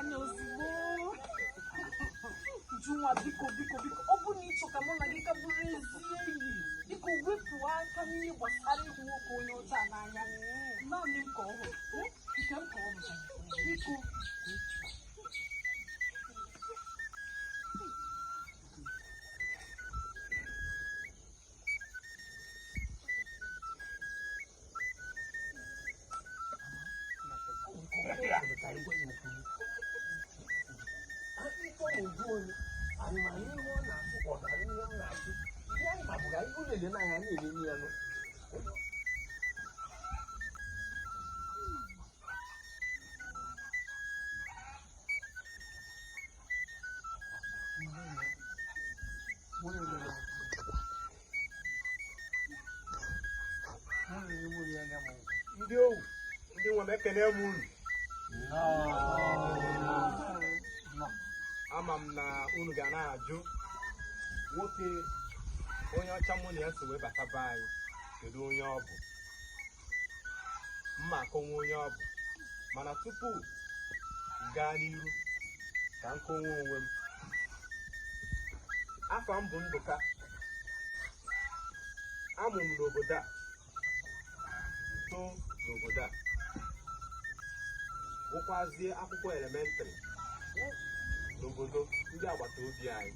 anya ozugbo. Ujunwa, biko biko biko, ọ bụrụ na ị chọ ka mụ na gị ka bụrụ ezi enyi, biko wepụ aka n'ihe gbasara ịhụ nwoke onye ọcha n'anya. Naanị m ka ọ hụrụ, nke m ka ọ bụ. Biko. Ndị ohu, ndị nwe m, ekene m unu. Ama m na unu ga na-ajụ nwoke onye ọcha mụ na ya so wee bata be anyị, kedu onye ọ bụ? M ma akọwa onye ọ bụ, mana tupu m gaa n'iru ka m kọwa onwe m. Afa m bụ Ndụka. Amụ m n'obodo a, too n'obodo a, gụkwazie akwụkwọ elementịrị n'obodo ndị agbata obi anyị.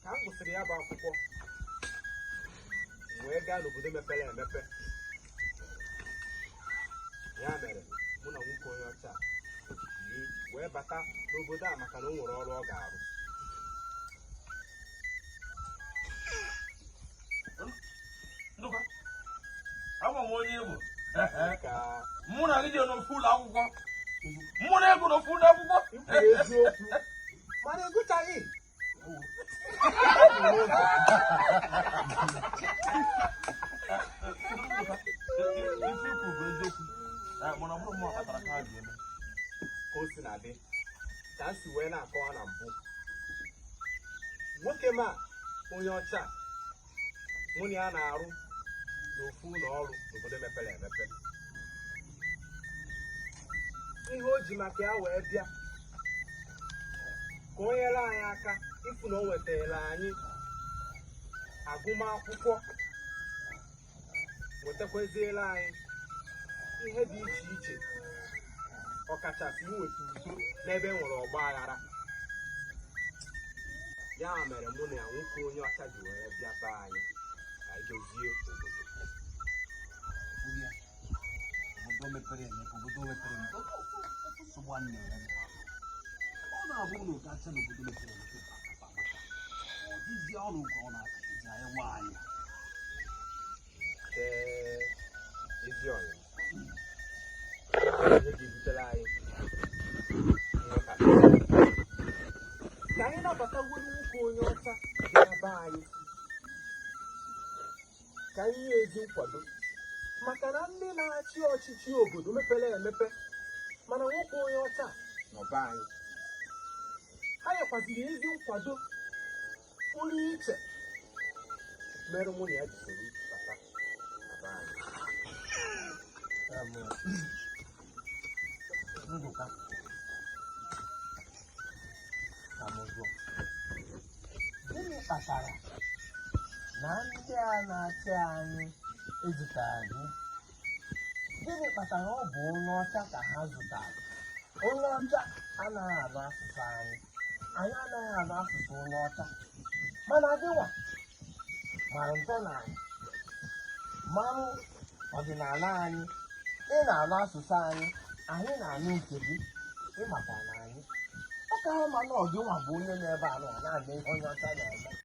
Ka m gụsịrị ya bụ akwụkwọ, m wee gaa n'obodo mepere emepe. Ya mere mụ na nwoke onye ọcha yi wee bata n'obodo a maka na o nwere ọrụ ọ ga-arụ. Ndụka, ama m onye ị bụ. Ka Mụ na gị jere n'ofu ụlọ akwụkwọ. Mụ na ego n'ofu ụlọ akwụkwọ. Ikwu eziokwu, mana ị gụchaghị. Ife i kwuru bụ eziokwu. Mana ọ bụrụ mụ kpatara ka ha ji eme. Ka o si na-adị, ka m si wee na-akọwa na mbụ, nwoke ma onye ọcha mụ na ya na-arụ n'ofu ụlọ ọrụ n'obodo mepere emepe, ihe o ji maka ya wee bịa ka o nyere anyị aka ịfụ na o nwetara anyị agụmakwụkwọ, wetakwaziela anyị ihe dị iche iche, ọkachasị iweta udo n'ebe e nwere ọgba aghara. Ya mere mụ na ya nwoke onye ọcha ji wee bịa be anyị ka anyị dozie obodo. Obodo mepere emepe, obodo mepere emepe, nsogbu a na-enwe ọ na-abụ ụlọ gacha n'obodo mepere emepe ọ dịzie ọnụ nke ọ na-akachazi anyị nwaanyị. Ee, ezi ọyị, ihe ga-ebutere anyị nghọta ka anyị nabatagoro nwoke onye ọcha bịa be anyị, ka anyị nye ezi nkwado, maka na ndị na-achị ọchịchị obodo mepere emepe, mana nwoke onye ọcha nọ be anyị, ha nyekwaziri ezi nkwado pụrụ iche mere mụ na ya ji soro bata na be anyị. Ndụka, ka m jụọ, gịnị kpatara na ndị a na-achị anyị ezutara gị? Gịnị kpatara ọ bụ onye ọcha ka ha zụtara? Onye ọcha anaghị anụ asụsụ anyị, anyị anaghị anụ asụsụ onye ọcha, mana gịnwa mara ntọala marụ ọdịnala anyị, ị na-anụ asụsụ anyị, anyị na-anụ nke gị, ị makwa na anyị ọ ka ma na ọ gịnwa bụ onye na-ebe anụ a na-eme ihe onye ọcha na-eme.